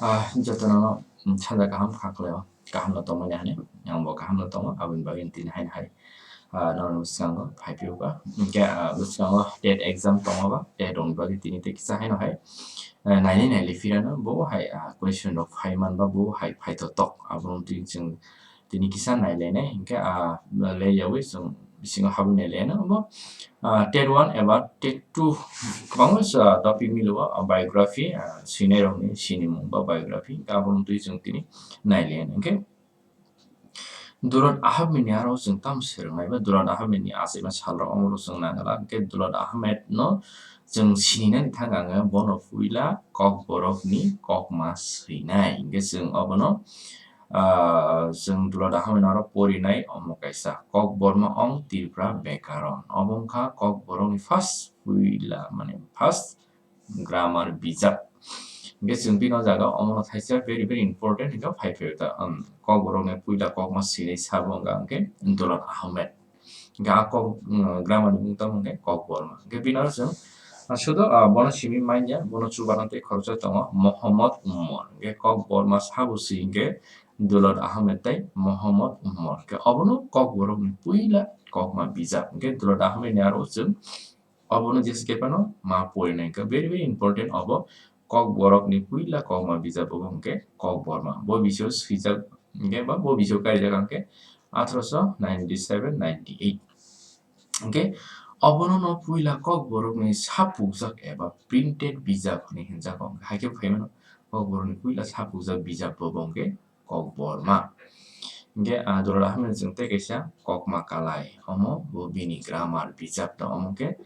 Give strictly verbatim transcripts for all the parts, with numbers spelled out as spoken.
Ah, jotono, mm, sanja kaham kha khlaio. Kaham no tongmani hani, ang bo kaham no tongo, aboni bagwi tini haino hai, ah, norokni bwskango phai phiyokha. Hinkhe, ah, bwskango TET exam tongo ba, TET rokni bagwi tini tei kisa haino hai, ah, nainai nailai phirano, bo hai, ah, question rok phai manba, bo hai phaithotok. Abono twi chwng tini kisa nailainai, hinkhe, ah, laiyawi chwng bisingo habwi nailainai. Obo, ah, TET one eba TET two kwbangma, ah, topic milo, ah, biography, ah, swinairokni sinimung ba biography, abono twi chwng tini nailainai. Hinkhe Dulat Ahmedni aro chwng tamo swrwngnai ba Dulat Ahmedni achaima salrok omo chwng nangala. Hinkhe Dulat Ahmedno chwng sininani thangkhe ang bono puila Kokborokni kokma swinai. Hinkhe chwng obono, ah, chwng Dulat Ahmedno aro porinai omo kaisa Kokborma ong Tripura Bekaron. Obo wngkha Kokborokni first puila, mane first grammar bijap. Hinkhe chwng bini o jaga omono thaisa very, very important hinkhe phai phai ta, um, Kokborokni puila kokma swinai sabo wngkha hinkhe Dulat Ahmed. Hinkhe a kok, um, grammar ni bumung tamo hinkhe Kokborma. Hinkhe bini oro chwng, ah, sudo, ah, bono simi manya, bono chubana tei khoroksa tongo Mohammad Umar. Hinkhe Kokborma sabo se hinkhe Dulat Ahmed tei Mohammad Umar. Hinkhe obono Kokborokni puila kokma bijap. Hinkhe Dulat Ahmedni aro chwng obono jesa khe phano ma porinai hinkhe very, very important obo. Kokborokni puila kokma bijap obo hinkhe Kokborma. Bo bisio swijak hinkhe ba bo bisio kaijak hinkhe athroso ninety seven ninety eight. Hinkhe obono no puila Kokborokni sapukjak eba printed bijap hinwi hinjago. Haikhe phaimano Kokborokni puila sapukjak bijap bo hinkhe Kokborma. Hinkhe, ah, Dulat Ahmed chwng tei kaisa Kokma Kalai. Omo bo bini grammar bijap no. Omo khe,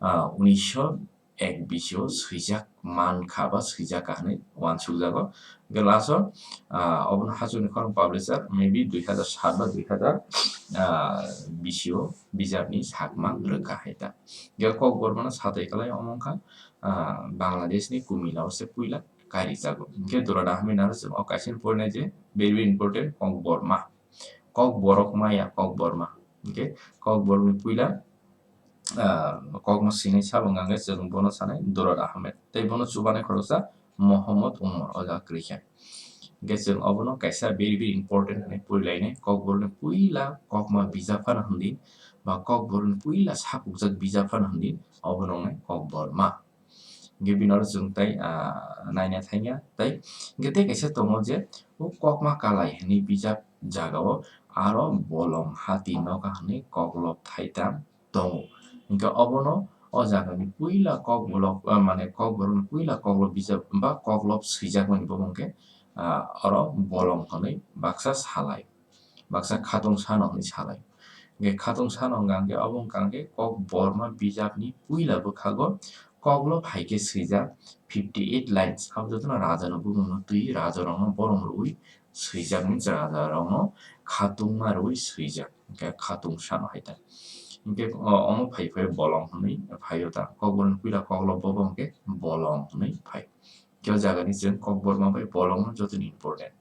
ah, unisho ek bisio swijak mankha ba swijak ka hinwi uansukjago. Hinkhe last o, ah, obono Hachukni Khorang publisher maybe dui hazar sat ba dui hazar, ah, bisio bijapni sakma rwkha hai ta. Hinkhe Kokbormano satwi kalai omo wngkha, ah, Bangladeshni Kumila o se puila karijago. Hinkhe Dulat Ahmedni aro chwng o kaisa porinai je very, very important Kokborma. Kokborok maya Kokborma. Hinkhe Kokborokni puila, ah, kokma swinai sabo wngkha hinkhe chwng bono sanai Dulat Ahmed. Tei bono chubanai khoroksa Mohammad Umar o jaga kwrwi kha. Hinkhe chwng obono kaisa very, very important hinwi porilainai. Kokborokni puila kokma bijap phano hwn di, ba Kokborokni puila sapukjak bijap phano hwn di, obono wngnai Kokborma. Hinkhe bini oro chwng tei, ah, naina thangya tei hinkhe tei kaisa tongo je o Kokma Kalai hinwi bijap jagao aro bolong hati nokha hinwi koklop thaitam tongo. Hinkhe obono o jagani puila kokbolok, ah, mane Kokborokni puila koklop bijap ba koklop swijakmani bo wngkhe, ah, oro bolong hinwi baksa salai. Baksa khatung sano hinwi salai. Hinkhe khatung sano wngkha hinkhe obo wngkha hinkhe Kokborma bijapni puila bwkhago koklop hai khe swijak fifty eight lines. Abo jotono rajano bumungno twi rajarokno borom rwui swijak, means rajarokno khatungma rwui swijak. Hinkhe khatung sano hai ta. Hinkhe o-, omo phai phai bolong hinwi phaio ta. Kokborokni puila koklop bo bo hinkhe bolong hinwi phai. Khe o jagani chwng Kokborma bai bolongno jotoni important.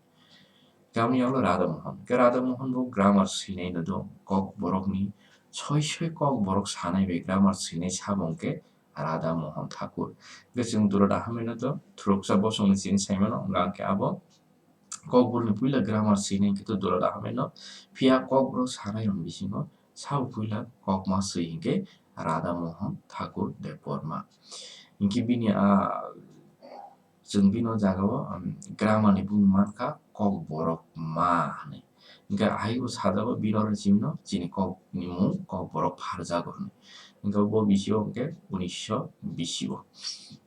Tamoni ulo Radha Mohan. Khe Radha Mohan bo grammar swinai no do. Kokborokni soi soi Kokborok sanai bai grammar swinai sabo hinkhe Radha Mohan Thakur. Khe chwng Dulat Ahmed no do thuruksa bosongni chini saimano, wngkha hinkhe abo Kokborokni puila grammar swinai hinkhe to Dulat Ahmed no. Phiya Kokborok sanai rokni bisingo sabo puila kokma swi hinkhe Radha Mohan Thakur Debbarma. Hinkhe bini a, chwng bini o jagao, um, grammar ni bumung mankha Kokborok ma hinwi. Hinkhe ahaibo sajago bini oro chini no chini kok ni mung Kokborok pharjago hinwi. Hinkhe bo bisio hinkhe unisho bisio.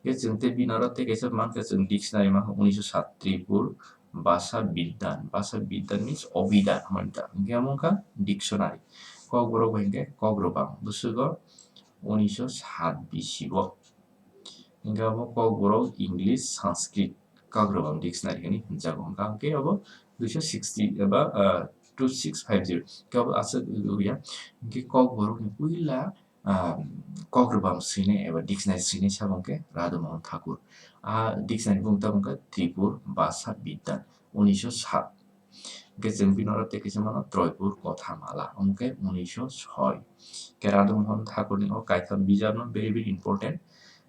Hinkhe chwng tei bini oro tei kaisa mankha chwng dictionary mankha unisho sat Tripur Bhasha Bidyan. Bhasha Bidyan means obidyan hinwi ta. Hinkhe omo wngkha dictionary. Kokborok bai hinkhe Kokrwbang. Bwswgo unisho sat bisio. Hinkhe abo Kokborok English, Sanskrit, Kokrwbang dictionary hinwi hwnjago. Hinkhe abo duiso sixty eba, ah, two six five zero. Hinkhe abo aswk wngya. Hinkhe Kokborokni puila, ah, Kokrwbang swinai eba dictionary swinai sabo hinkhe Radha Mohan Thakur. Ah, dictionary bumung tamo hinkhe Tripur Bhasha Bidyan, unisho sat. Hinkhe chwng bini oro tei kaisa mano Troipur Kothamala, omo khe unisho soi. Khe Radha Mohan Thakurni o kaitham bijapno very, very important.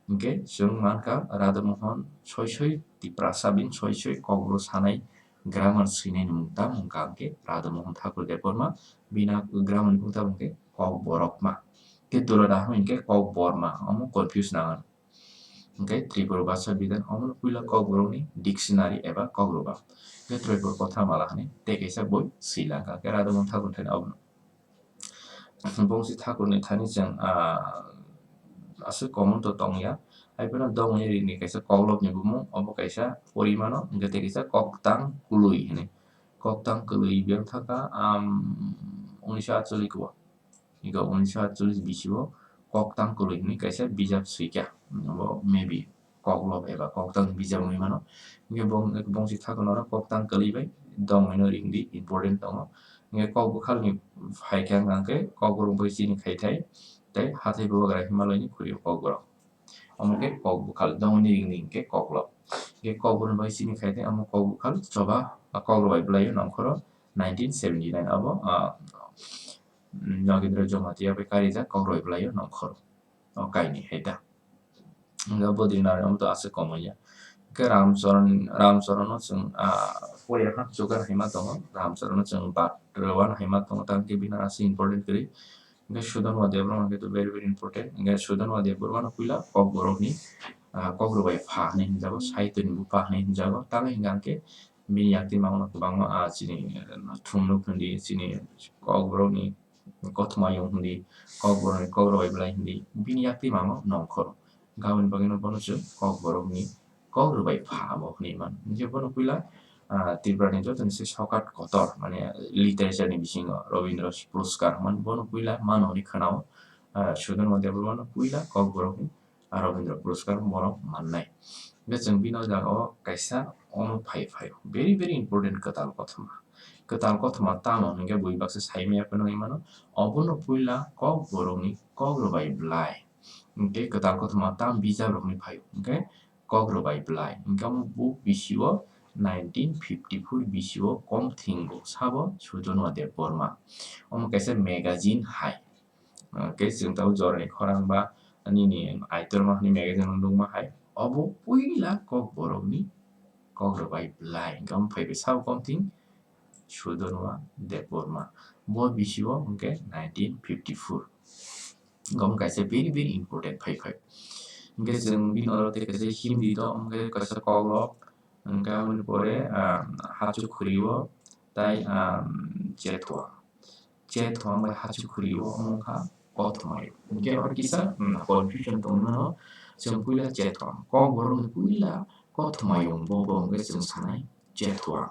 Hwnkhe chwng mankha Radha Mohan soi soi Tiprasa, bini soi soi Kokborok sanai grammar swinai ni mung tamo wngkha hwnkhe Radha Mohan Thakur Debbarma, bini grammar ni mung tamo hwnkhe Kokborokma. Tei Duladaha hwnkhe Kokborma, omo confuse nang. Hwnkhe Tripura Bhasha Bidhan omono puila Kokborokni dictionary eba Kokrwbam. Hwnkhe Tripura Kothamala hwnwi tei kaisa boi swi langkha, hwnkhe Radha Mohan Thakur thani obono. Bongsi Thakurni thani chwng, ah, aswk common to tongya. Haiphano Dongmani Ringni kaisa koklopni bumung, obo kaisa porimano, hwnkhe tei kaisa koktang kwlwi hwnwi. Koktang kwlwi biyang thangkha, um, unisho atchollish o. Ego unisho atchollish bisio koktang kwlwi hwnwi kaisa bijap swikha. Abo maybe koklop eba koktang bijap wngwi mano. Hwnkhe bong-, bongsi Thakurno oro koktang kwlwi bai Dongmani Ringdi important tongo. Hwnkhe kok bwkhalni phaikha hwnkhe Kokborok bai chini khaithai tei hathai bubagra Himalayani khuri kokborok. Omo khe kok bwkhal, Dongmani Ringni hwnkhe koklop. Hwnkhe Kokborok bai chini khaithai omo kok bwkhal choba, a, Kokrwbai bwlaio nongkhoro nineteen seventy nine abo, a, Nagendra Jamatia bai karijak Kokrwbai bwlaio nongkhoro. O kainwi hai ta. Hwnkhe Bodrinath omo to aswk komoi ya. Hwnkhe Ramcharan, Ramcharanno chwng, ah, Poyakhan Chugar haima tongo. Ramcharanno chwng Batrwan haima tongo, tamo khe bini aswk important kwrwi. Hwnkhe Sudhanwa Debbarma hwnkhe to very, very important. Hwnkhe Sudhanwa Debbarmano puila Kokborokni, ah, Kokrwbai pha hwnwi hwnjago, Sahitoni bupha hwnwi hwnjago. Tamo hwnkha hwnkhe bini yakti mangno kwbangma, ah, chini, ah, thumnuk hwndi, chini Kokborokni Kothoma yung hwndi, Kokborokni Kokrwbai bwlai hwndi, bini yakti mama nongkhor. Aboni bagwino bono chwng Kokborokni Kokrwbai pha abo hwnwi mano. Hwnkhe bono puila, ah, Tripurani jotoni se sokat kotor, mane literature ni bisingo Rabindra Puraskar hwnmani bono puila mano hwnwi khwnao. Ah, Sudhanwa Debbarmano puila Kokborokni Rabindra Puraskar borok mannai. Hwnkhe chwng bini o jaga o kaisa omo phai phai o. Very, very important kwtal kothoma. Kwtal kothoma tamo hwnkhe bui baksa sai maya phano wngwi mano. Obono puila Kokborokni Kokrwbai bwlai. Hwnkhe kwtal kothoma tam bijap rokni phai o. Hwnkhe Kokrwbai bwlai. Hwnkhe omo bo bisio nineteen fifty four bisio kom thingo sabo Sudhanwa Debbarma. Omo kaisa magazine hai. Ah, khe chwng tabuk Jorani Khorang ba nini Aitorma hwnwi magazine o nukma hai, obo puila Kokborokni Kokrwbai bwlai. Hwnkhe omo phai bai sabo kom thing Sudhanwa Debbarma. Bo bisio hwnkhe nineteen fifty four. Hwnkhe omo kaisa very, very important phai phai. Hwnkhe chwng bini oro tei kaisa Hindi do, hwnkhe kaisa koklop, hwnkhe aboni pore, ah, Hachu Khuri o tai, ah, Chetwa. Chetwa bai Hachu Khuri o wngkha Kothoma yung. Hwnkhe oro kisa, mm, confusion tongmano, chwng puila Chetwa. Kokborokni puila Kothoma yung bo, bo hwnkhe chwng sanai Chetwa.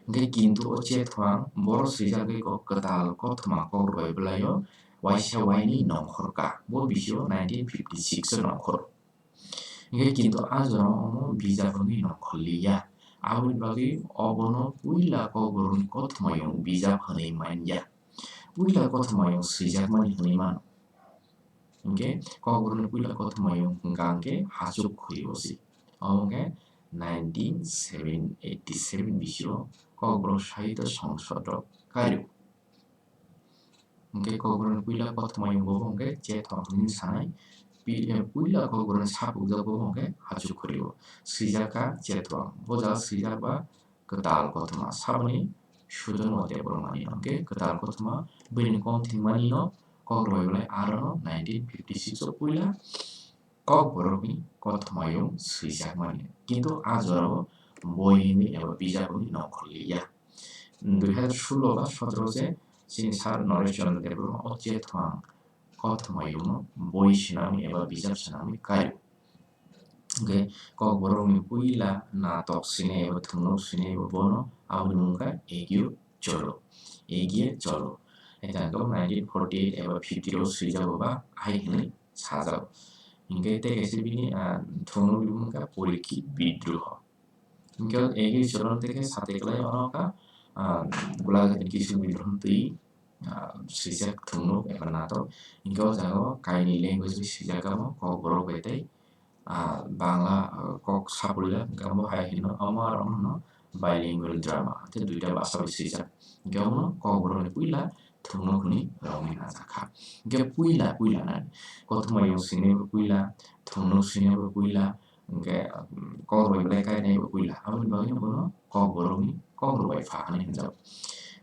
Hwnkhe kintu o Chetwa borok swijagwi kok kwtal Kothoma Kokrwbai bwlaio waisa wainwi nongkhor ka. Bo bisio nineteen fifty six o nongkhor. Hwnkhe kintu a jora omo bijap hwnwi nongkhor liya. Aboni bagwi obono puila Kokborokni Kothoma yung bijap hwnwi manya. Puila Kothoma yung swijakmani hwnwi mano. Hwnkhe Kokborokni puila Kothoma yung hwnkha hwnkhe Hachu Khuri o se. Omo hwnkhe nineteen eighty seven bisio Kokborok Sahitya Songsod rok kario. Hwnkhe Kokborokni puila Kothoma yung bo hwnkhe Chetwa hwnwi sanai. Pi-, eh, puila Kokborokni sapukjak bo hwnkhe Hachu Khuri o. Swijak kha Chetwa. Bo jaga swijak ba kwtal Kothoma. Saboni Sudhanwa Debbarmani hwnkhe kwtal Kothoma bini kom thwngmani no Kokrwbai bwlai aro no nineteen fifty six o puila Kokborokni Kothoma yung swijakmani. Kintu a jorao boi hwnwi eba bijap hwnwi nongkhor liya. Dui hazar solo ba sotoro se chini sir Naresh Chandra Debbarma o Chetwa Kothoma yungno boi swnamwi eba bijap swnamwi kaio. Hwnkhe Kokborokni puila natok swinai eba thwngmung swinai eba bono aboni mung kha Egiye Cholo. Egiye Cholo. Haikhe nineteen forty eight eba fifty o swijago ba hai hwnwi sajago. Hwnkhe tei kaisa bini, ah, thwngmung bumung kha Porikhi Bidroho. Hwnkhe Egiye Cholo tei khe sate kwlai oro kha, ah, Golaghat ni Kisu Bidroho twi, ah, swijak thwngmung eba natok. Hwnkhe o jaga o kainwi language bai swijak kamo Kokborok bai tei ah, Bangla, ah, kok sapulya, hwnkhe abo hai hino, omo aro hino bilingual drama, tei duita basa bai swijak. Hwnkhe omo Kokborokni puila thwngnok hwnwi romwi najak kha. Hwnkhe puila, puila na kothoma yong swinaibo puila, thwngnok swinaibo puila, hwnkhe, um, kok rwbai belai kainaibo puila. Aboni bagwino bono kokborokni kok rwbai pha hwnwi hwnjago.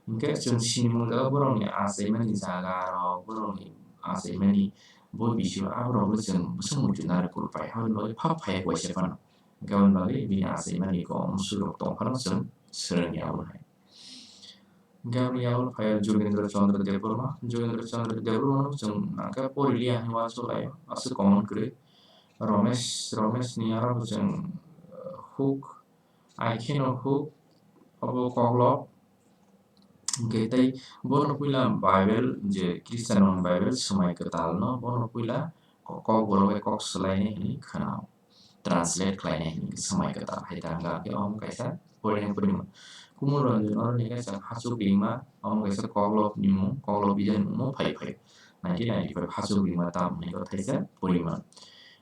Hwnkhe chwng sinimung jaga borokni achaimani jaga rok, borokni achaimani bo bisio aborokbo chwng bwswk muitu narikul pai. Aboni bagwi phap phaiya kaisa phano. Hwnkhe aboni bagwi bini achaimani kok mwswk rok tong phano chwng swrwngya abo hai. Hwnkhe aboni yago phai Jogendra Chandra Debbarma. Jogendra Chandra Debbarma no chwng nangkhe pori liya hinwi uansuk laio, aswk common kwrwi. Romesh, Romesh ni aro bo chwng, uh, hook, I can hook, abo koklop. Hwnkhe tei bono puila Bible, je Christian ni Bible swmai kwtal no, bono puila ko-, kokborok bai kok swlainai hinwi khwnao. Translate khlainai hinwi swmai kwtal hai ta wngkha. Hwnkhe omo kaisa porina porima. Kumul Ranjan oro ni kaisa hachuk ringma, omo kaisa koklop ni mung, koklop bijani mung phai phai. Nineteen ninety-five hachuk ringma tam hwnwi kok thaisa porima.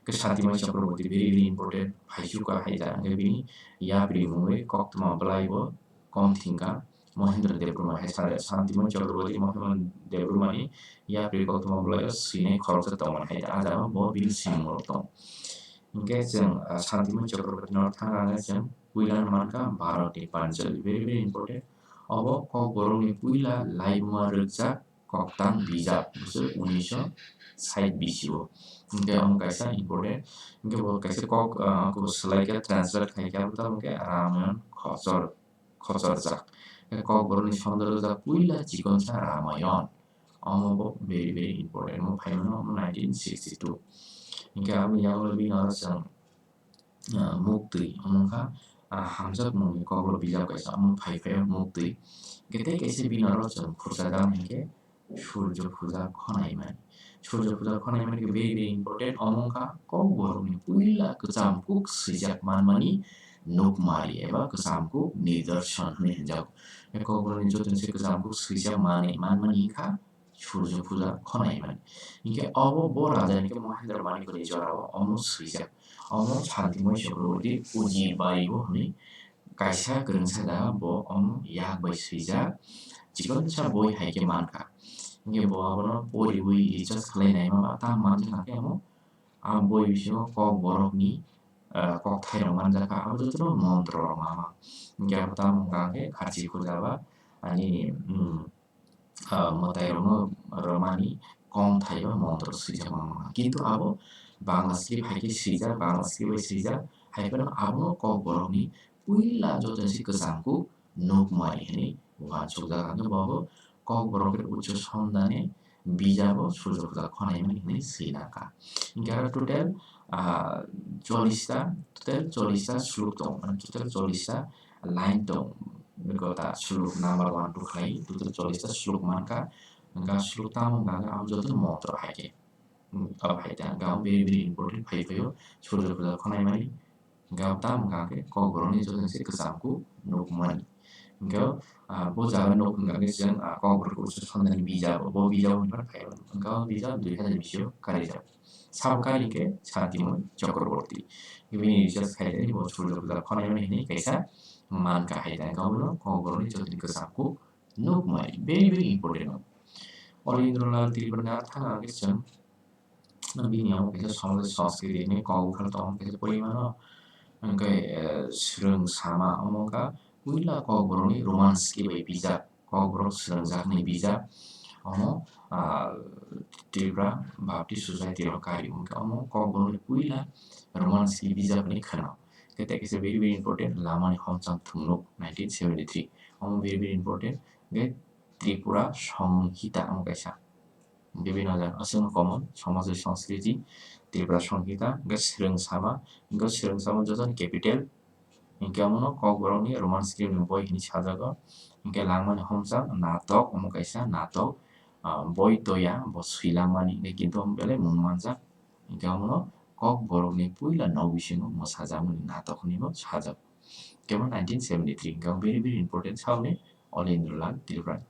Hwnkhe Shantimoi Chakraborty very, very important, phaisu ka hai ta wngkhe bini yapri mungwi koktwma bwlai bo kom thwngkha. Mohendra Debbarma hai sa-, Shantimoi Chakraborty Mohendra Debbarmani yapri koktwma bwlaio swinai khoroksa tongmani hai ta, ah jaga bo bini sinimung rok tongo. Hwnkhe chwng, ah, Shantimoi Chakraborty no thang ang chwng puila no mankha Bharatni Panchali, very, very important. Obo kokborokni puila laibuma rwkjak koktang bijap, bwswk unisho sait bisio. Hwnkhe omo kaisa important. Hwnkhe bo kaisa kok, ah, kok swlai khe translate khai khe abo tamo khe Ramayan Khosor. Khochorjak. Kokborokni sondorjak puila chikonsa Ramayon. Omo bo very, very important. Omo phaimano omo nineteen sixty-two. Hwnkhe aboni yagulo bini oro chwng, ah, muktwi, omo wngkha, ah, hamjakmungni kokborok bijap kaisa, omo phai phaio muktwi. Hwnkhe tei kaisa bini oro chwng khurchajak hwnkhe, Surjo puja khwnaimani. Surjo puja khwnaimani khe very, very important. Omo wngkha kokborokni puila kwcham kuk swijak manmani nukmari eba kwcham kuk nidarson hwnwi hwnjago. Kokborokni jotono se kwcham kuk swijak manwi manmani wngkha Surjo puja khwnaimani. Hinkhe obo bo raja ni khe Mohendra Manikni jorao omo swijak. Omo Shantimoi Chakraborty Ujibari bo hwnwi kaisa kwrwngsa jaga bo omo yak bai swijak, chikonsa boi hai khe mankha. Hinkhe bo abono poriwi recharge khlai naima ba tam manjak khe omo a boi bisingo kokborokni, ah, kokthairok manjakha, abo jotono montrorok mama. Hinkhe abo tamo wngkha khe kharchi puja ba ani, um, ah, mwtairokno rwmani kongthai ba montro swijak mano. Kintu abo Bangla script hai khe swijak, Bangla script bai swijak, hai phano abono kokborokni puila jotono se kwcham kuk nukmari hwnwi uansukjak. Hwnkhe bo kokborok khe uchu somdani bijabo Surjo puja khwnaimani hwnwi swi nangkha. Hwnkhe aro total, ah, chollish ta, total chollish ta suluk tongo, mane total chollish ta line tongo. Gota suluk number one, two khlai, total chollish ta suluk mankha. Hwnkhe suluk tamo wngkha, abo joto montro hai khe. Hmm, abo hai ta, hwnkhe abo very, very important phai phaio, Surjo puja khwnaimani. Hwnkhe abo tamo wngkha khe kokborokni joto se kwcham kuk nukmani. Hwnkhe, ah, bo jaga nuk hwnkha khe chwng, ah, kokborok uchu somdani bijabo, bo bijabo hwnwi phano phai mano. Hwnkhe abo bijab dui hazar bisio karijak. Sabo kari khe Shantimoi Chakraborty. Bini research khaidi bo Surjo puja khwnaimani hwnwi kaisa mankha hai ta, hwnkhe abono kokborokni jotoni kwcham kuk nukmani very, very important no. Olendranath Tripurani thang ang khe chwng bini amo kaisa Somaj Sanskriti ni kok buphar tongo, kaisa porimano. Hwnkhe, eh, swrwng sama omo wngkha puila kokborokni Roman script bai bijap. Kokborok swrwngjakni bijap. Omo, ah, Tripura Baptist Society rok kari wngkha. Omo kokborokni puila Roman script bijap hwnwi khwnao. Khe tei kaisa very, very important, Lamani Homchang Thungnuk, nineteen seventy-three. Omo very, very important. Hwnkhe Tripura Songhita omo kaisa. Bibino jaga aswkno common, Somaj bai Sanskriti, Tripura Songhita, hwnkhe swrwng sama, hwnkhe swrwng sama jotoni capital, hwnkhe omono kokborokni Roman script ni boi hinwi sajago, hwnkhe Langmani Homchang, natok, omo kaisa natok, ah, boi toya, bo swilangmani, hwnkhe kintu omo belai mung manjak, hwnkhe omono kokborokni puila nok bisingo mwsajakmani natok hinwi bo sajak. Kebo nineteen seventy-three, hwnkhe very, very important, saoni Olendralal Tripura.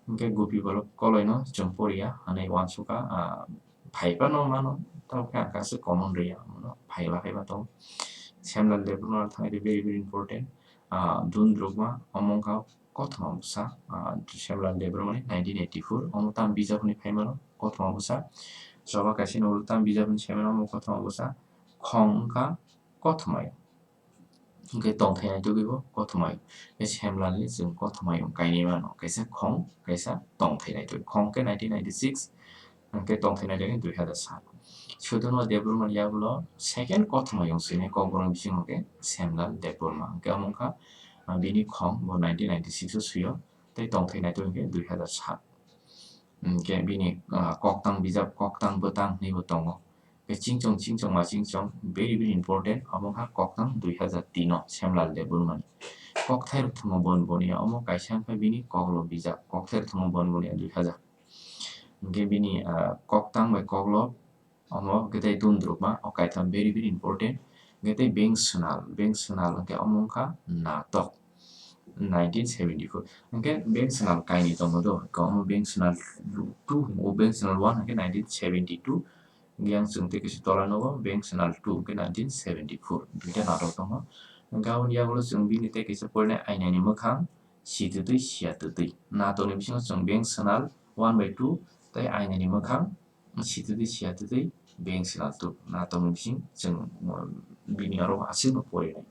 Hwnkhe Gopi Balok Koloino chwng poriya, hwnwi uansukha, ah, phaiphano mano, tabukhe ang kaisa common rwya, mano phaiba phaiba tongo. Shyamlal Debbarma thangwi very, very important. ah, Dundrukma, omo wngkha kothoma bwsa, ah, Semlal Debbarmani nineteen eighty-four, omo tam bijapni phaimano kothoma bwsa. Choba kaisa ni ulo tam bijapni saimanno omo kothoma bwsa, khong wngkha kothoma. Hwnkhe tongthai naitugwi bo kothoma. Khe Semlalni chwng kothoma kainwi mano, kaisa khong, kaisa tongthai naitugwi. Khong khe nineteen ninety-six, hwnkhe tongthai naitugwi dui hazar sat. Sudhanma Debbarmani yagulo second kothoma yong sini kokborok bisingo khe Semlal Debbarma. Hwnkhe omo wngkha, ah, bini khong bo nineteen ninety-six o suyo, tei tongthai naitugwi hwnkhe dui hazar sat. Hwnkhe bini, ah, koktang bijap, koktang bwtang hinwi bo tongo. Khe chingchong, chingchong ma chingchong, very, very important, omo wngkha koktang dui hazar tin o Semlal Debbarmani. Kokthai rok thwngmo bon boniya, omo kaisa wngkha bini koklo bijap, kokthai rok thwngmo bon boniya dui hazar. Hwnkhe bini, ah, koktang bai koklo, omo hwnkhe tei Dundrukma, o kaitham very, very important. Hwnkhe tei Beng Swnal, Beng Swnal hwnkhe omo wngkha natok, nineteen seventy-four. Hwnkhe Beng Swnal kainwi tongo do, hwnkhe omo Beng Swnal two, o Beng Swnal one hwnkhe nineteen seventy-two. Yang chwng tei kisa tola nogo Beng Swnal two hwnkhe nineteen seventy-four. Duita natok tongo. Hwnkhe aboni yagulo chwng bini tei kisa porinai Ainani Mwkhang, Sitwtwi Siyatwtwi. Natokni bisingo chwng Beng Swnal one bai two tei Ainani Mwkhang, Sitwtwi Siyatwtwi, Beng Swnal two. Natokni bising chwng, um, bini aro aswkno porinai.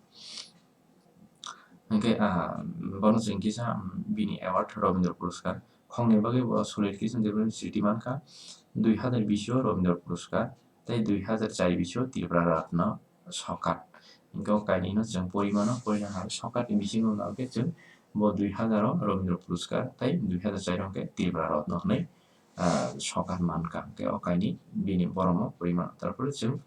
Hwnkhe, ah, bono chwng kisa, um, bini award Rabindra Puraskar. Khongni bagwi bo solid kisa Debbarmani sriti mankha. Dui hazar bish o Rabindra Puraskar, tei dui hazar char bish o Tripura Ratna Sokat. Hwnkhe o kainwino chwng porimano, porina hwnba Sokatni bisingo hwnba khe chwng bo dui hazar o Rabindra Puraskar, tei dui hazar char o hwnkhe Tripura Ratna hwnwi, ah, Sokat mankha. Hwnkhe o kainwi bini boromo porimano. Tarpore chwng,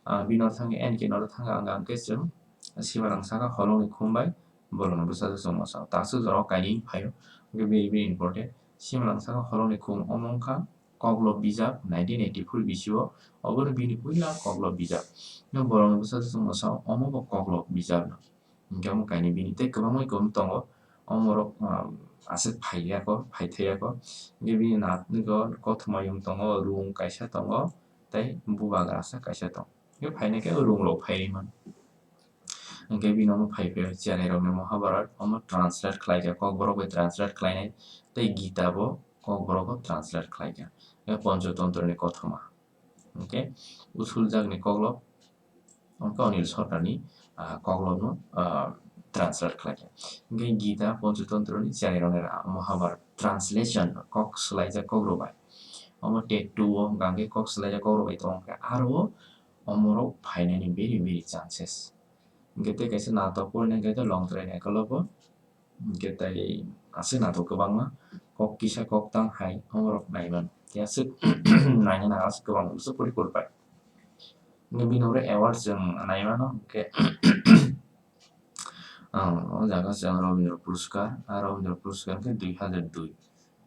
ah, bini oro thangkhe, N K noro thangkha, ang khe chwng Simarang Saka Holongni Khum bai Borokni Bwsajwk Chwngmosao. Takswk jorao kainwi phaio. Hwnkhe very, very important. Simarang Saka Holongni Khum omo wngkha Koklo bijap nineteen eighty-four bisio, obono bini puila Koklo bijap. Borokni Bwsajwk Chwngmosao omo bo Koklo bijapno. Hwnkhe omo kainwi bini tei kwbangma kwbang tongo. Omorok, ah, aswk phaiyako, phaithaiako. Hwnkhe bini natniko kothoma yung tongo, rung kaisa tongo, tei bubagra sa kaisa tongo. Hwnkhe phainai khe rung rok phaiwi mano. Hwnkhe bini omo phai phai Cherairokni Mahabharat, omo translate khlaikha, Kokborok bai translate khlainai, tei Gita bo Kokborok bo translate khlaikha. Hwnkhe Panchatontro ni kothoma. Hwnkhe Usuljak ni Koklo, hwnkhe Anil Sarkar ni, ah, Koklo no, ah, translate khlaikha. Hwnkhe Gita, Panchatontro ni Cherairokni Ra-, Mahabharat translation, kok swlaijak Kokborok bai. Omo tet two o hwnkhe kok swlaijak Kokborok bai tongo, hwnkhe aro omorok phainani very, very chances. Hwnkhe tei kaisa natok porinai hwnkhe tei Longtrai Naikolo bo. Hwnkhe tei aswk natok kwbangma kok kisa kok tang hai omorok naiman. Tei aswk naina nang aswk kwbang bwswk pori kurpai. Hwnkhe bini oro award chwng naimano hwnkhe, ah, o jaga chwng Rabindra Puraskar, ah, Rabindra Puraskar hwnkhe dui hazar dui.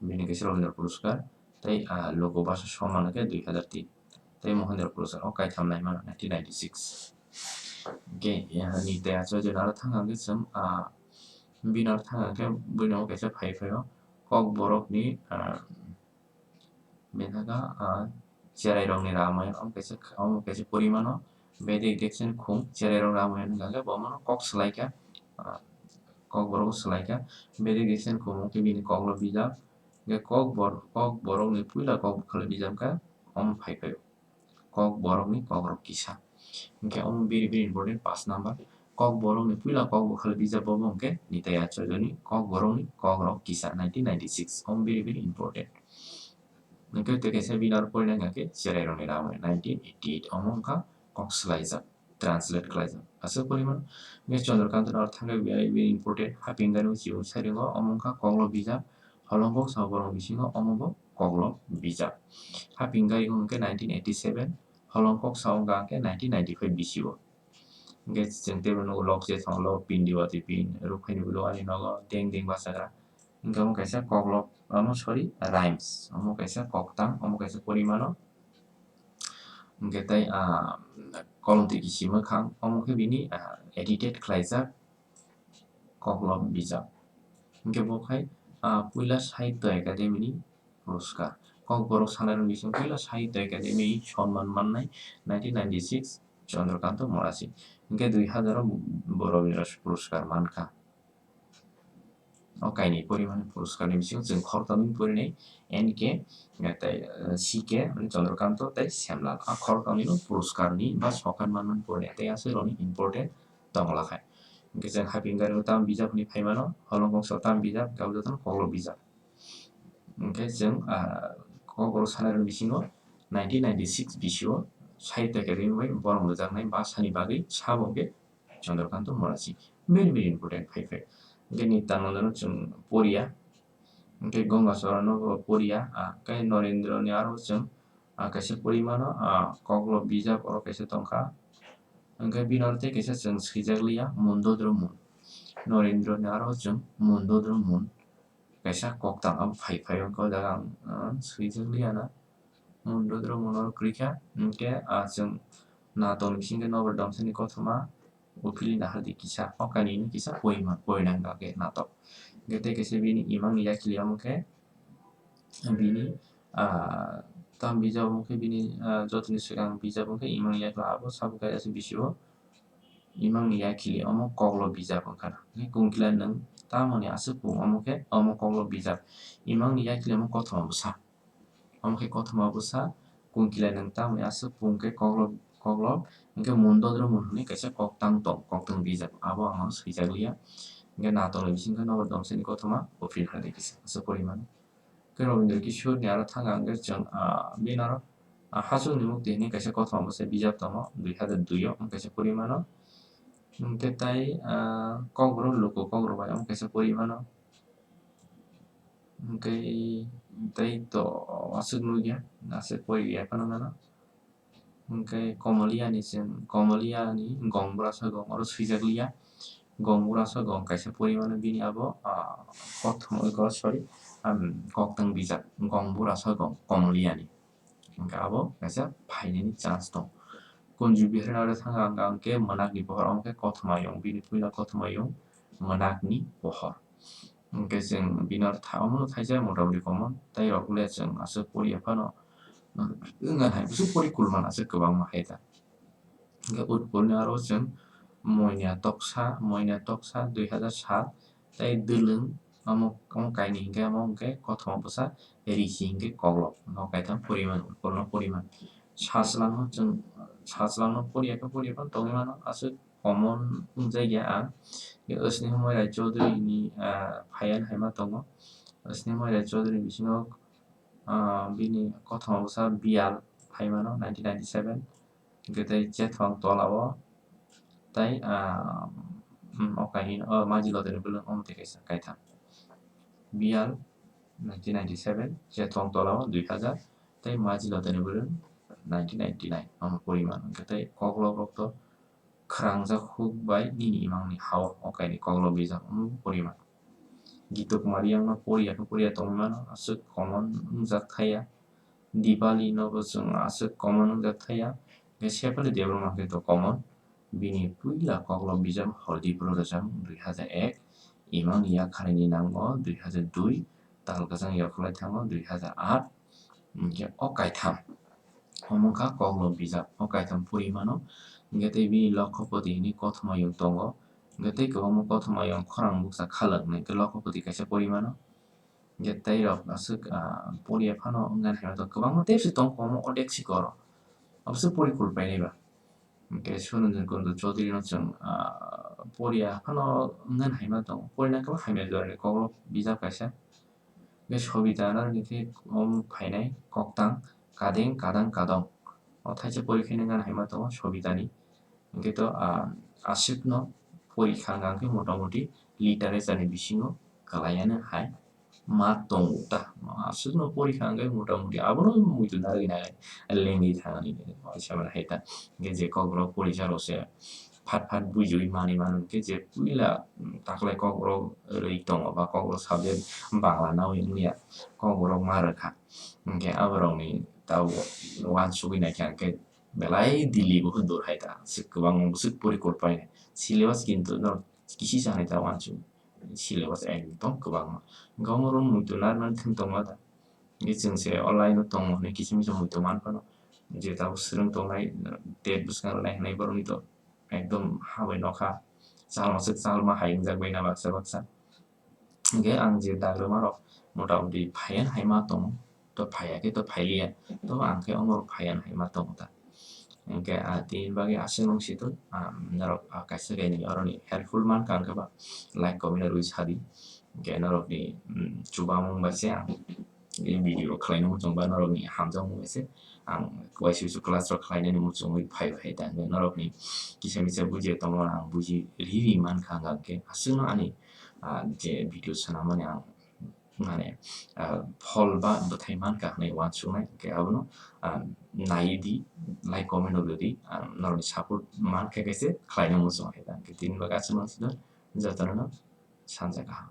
Bini kaisa Rabindra Puraskar, tei, ah, Lok Bhasha Samman hwnkhe dui hazar tin, tei Mohendra Puraskar o kaitham naimano nineteen ninety-six. Hwnkhe, ah, ni tei achai jora aro thang hwnkhe chwng, ah, bini aro thang hwnkhe buino kaisa phai phaio Kokborokni, ah, bini thangkha, ah, Cherairokni Ramayana, omo kaisa, omo kaisa porimano, Vedic Dictionary khum, Cherairok Ramayana hwnkhe bo mano kok swlaikha, ah, Kokborok swlaikha, Vedic Dictionary khum wngkhe bini Koklo bijap, hwnkhe Kokbor-, Kokborokni puila Kokbwkhalo bijap kha, omo phai phaio. Kokborokni kokrok kisa. Hwnkhe omo very, very important, paanch number. Kokborokni puila Kokbwkhalo bijap bo hwnkhe Nitai Acharyani Kokborokni kokrok kisa, nineteen ninety-six. Omo very, very important. Hwnkhe tei kaisa bini aro porinai hwnkhe Cherairokni Ramayana, nineteen eighty-eight. Omo wngkha kok swlaijak, translate khlaijak. Aswk porimano. Hwnkhe Chandrakanta no thangwi very, very important. Hapingani Uchibung Sairingo, omo wngkha Koklo bijap. Holongkok Saborok bisingo omo bo Koklo bijap. Hapingani hwnkhe nineteen eighty-seven, Holongkok Sao wngkha hwnkhe nineteen ninety-five bisio. Hwnkhe chwng teibo nugo lok je thanglo pin diwa twi pin, rukphaini ulo ani nogo deng deng bachagra. Hwnkhe omo kaisa koklop, omo sorry, rhymes. Omo kaisa koktang, omo kaisa porimano. Hwnkhe tei, ah, kolom twi kisi mwkhang, omo khe bini, ah, edited khlaijak koklop bijap. Hwnkhe bo khai, ah, puila Sahitya Academy ni puraskar. Kokborok sanai rok bising puila Sahitya Academy sonman mannai nineteen ninety-six. Chandrakanta Morashi. Hwnkhe dui hazar o bo Rabindra Puraskar mankha. O kainwi porimani puruskarni bisingo chwng khorokthomni porinai, N K, tei, eh, C K, mane Chandrakanta tei Shyamlal. A khorokthomnino puruskarni ba sokan manmani porinai tei aswk rokni important tonglakhai. Hwnkhe chwng hapingarino tamo bijap hwnwi phaimano, holongkoksa tamo bijap, hwnkhe abo jotono koklo bijap. Hwnkhe chwng, ah, kokborok sanai rokni bisingo nineteen ninety-six bisio Sahitya Academy bai borom rwjaknai basani bagwi sabo hwnkhe Chandrakanta Morashi. Very, very important phai phai. Hwnkhe Nityanandano chwng poriya. Hwnkhe Gangacharanno bo poriya. Ah, hwnkhe Norendrani aro chwng, ah, kaisa pori mano, ah, koklo bijap oro kaisa tongkha. Hwnkhe bini aro tei kaisa chwng swijak liya, Mundodro Mun. Norendrani aro chwng Mundodro Mun. Kaisa koktang abo phai phai wngkha o jaga ang, ah, swijak liya na. Mundodro Mun oro kwrwi kha, hwnkhe, ah, chwng natok ni bisingtwi Nobar Damsani kothoma, Uphili Nahardi kisa, o kainwino kisa poima, poina wngkha khe natok. Hwnkhe tei kaisa bini imangni yakli omo khe bini, ah, tamo bijap omo khe bini, ah, jotoni swkang bijap omo khe imangni yakli abo sabo kaisa bisio imangni yakli omo koklo bijap wngkha na. Hwnkhe kungkila nwng tamoni aswk pung omo khe omo koklo bijap. Imangni yakli omo kothoma bwsa. Omo khe kothoma bwsa, kungkila nwng tamoni aswk pung khe koklo, koklo, hwnkhe Mundodro Mun hwnwi kaisa koktang tong, koktang bijap, abo ang swijak liya. Hwnkhe natok ni bisingtwi Nobar Damsani kothoma, Uphili Nahardi kisa, aswk porimano. Hwnkhe Rabindra Kishoreni aro thang ang khe chwng, ah, bini aro, ah, Hachwkni Mukti hwnwi kaisa kothoma bwsa bijap tongo, dui hazar dui o, omo kaisa porimano. Hwnkhe tai, ah, kokborok luku kokborok bai omo kaisa porimano. Hwnkhe tei to aswk nukya, aswk poriya phano gana. Hwnkhe Komoliyani chwng, Komoliyani Gong Bura Sagong oro swijak liya. Gong Bura Sagong kaisa porimano bini abo, ah, kothoma, sorry, um, koktwng bijap, Gong Bura Sagong Komoliyani. Hwnkhe abo kaisa phainani chance tong. Kunju Biharni aro thang ang, ang khe Mwnakni pohor, omo khe kothoma yung, bini puila kothoma yung Mwnakni pohor. Hwnkhe chwng bini aro tha-, omono thaisa motamoti common, tei rok le chwng aswk poriya phano, wngkha hai bwswk pori kulmano aswk kwbangma hai ta. Hwnkhe Utpolni aro chwng Moina Toksa, Moina Toksa dui hazar sat, tei Dwlwng, omo, omo kainwi hwnkhe, omo hwnkhe kothoma bwsa, Risi hwnkhe koklop, no kaitham poriman, Utpolno poriman. Sajlangno chwng, Sajlangno poriya khe poriya phano tongwi mano, aswk common wngjakya ang. Tei Snehomoy Rai Chaudhury ni, ah, phaiyan haima tongo. Snehomoy Rai Chaudhury ni bisingo, ah, bini kothoma bwsa Biyal phaimano nineteen ninety-seven. Hwnkhe tei Chethong Tolao tei, ah, um, o kainwi, o Maji Lotani Bwlwng omo tei kaisa kaitham. Biyal nineteen ninety-seven, Chethong Tolao dui hazar, tei Maji Lotani Bwlwng nineteen ninety-nine, omo poriman. Hwnkhe tei koklop rok to Khrangjak huk bai nini imangni ha-o, o kainwi koklop bijap wngwi poriman. Gito Kumar Riyangno poriya khe poriya tongwi mano, aswk common wngjak thaiya. Dipali no bo chwng aswk common wngjak thaiya. Hwnkhe Shefali Debbarma khe to common. Bini puila koklop bijap Hordi Pururajang dui hazar ek, Imangni Yakharni Nango dui hazar dui, Tal Kwchang Yokhwlai Thango dui hazar aat, hwnkhe o kaitham. Omo wngkha koklop bijap, o kaitham pori mano. Hwnkhe tei bini Lokhopoti hwnwi kothoma yung tongo. Hwnkhe tei kwbangma kothoma yung khorang bukcha khalak hwnwi khe Lokhopoti kaisa pori mano. Hwnkhe tei rok aswk, ah, poriya phano wngna hai to kwbangma tei bwswk tong, kwbangma odek sikoro. Abose pori kul painai ba. Hwnkhe Suranjan Kundu Chaudhary no chwng, ah, poriya phano wngna hai ma tongo. Porina kwbang hamya jorani koklop bijap kaisa. Hwnkhe Sobita Anarni khe omo phainai koktang kadeng kadang kadong. O thaisa pori khe wngna hai ma tongo Sobitani. Hwnkhe to, ah, aswkno porikha wngkha hwnkhe motamoti literature ni bisingo kwlaiya no hai ma tongo ta. Aswkno porikha hwnkhe motamoti abono muitu narwgwi nai lengwi thangani waisa mano hai ta. Hwnkhe je kokborok porisa rok se phat phat bujiwi manwi mano hwnkhe je puila, mm, taklai kokborok rwi tongo ba kokborok subject Bangla nawi wngya kokborok ma rwkha. Hwnkhe aborokni tabuk uansugwi naikha hwnkhe belai Delhi bo khe dur hai ta, aswk kwbangma bwswk pori kul painai. Syllabus kintu no kisi sanai ta uansuk, syllabus ekdom kwbangma. Hwnkhe omo rok muitu narwknani thwng tongma ta. Hwnkhe chwng se online o tongo hwnwi kisa misa muitu man phano. je tabuk swrwng tongnai, tet bwskango rwnai hinwi borokni to ekdom hamwi nokha, chalma swk chalma hai wngjak bai na baksa baksa. Hingke ang je dagrwma rok motamoti phaiya hai ma tongo, to phaiya khe to phailiya, to ang khe omo rok phaiya hai ma tongo ta. Hingke, ah, tini bagwi aswk nung si tong, ah, norok, ah, kaisa kainwi oroni helpful mankha hingke ba like, comment rwi sadi. Hingke norokni, mm, chubamung bai se ang video rok khlaina muchung ba norokni hamjakmung bai se ang uaisu uaisu class rok khlainani muchungwi phai phai ta hingke norokni kisa misa bujiya tongmani ang buji ri ri mankha hingke aswkno ani, ah, je video swnamani ang mane, ah, phol ba bwthai mankha hinwi uansuknai, hingke abono, ah, naiwi di, like, comment rwdi, ah, norokni support mankha khe se khlaina muchung hai ta. Hingke tini bagwi aswk nung si tong, jotono no sanja kaham.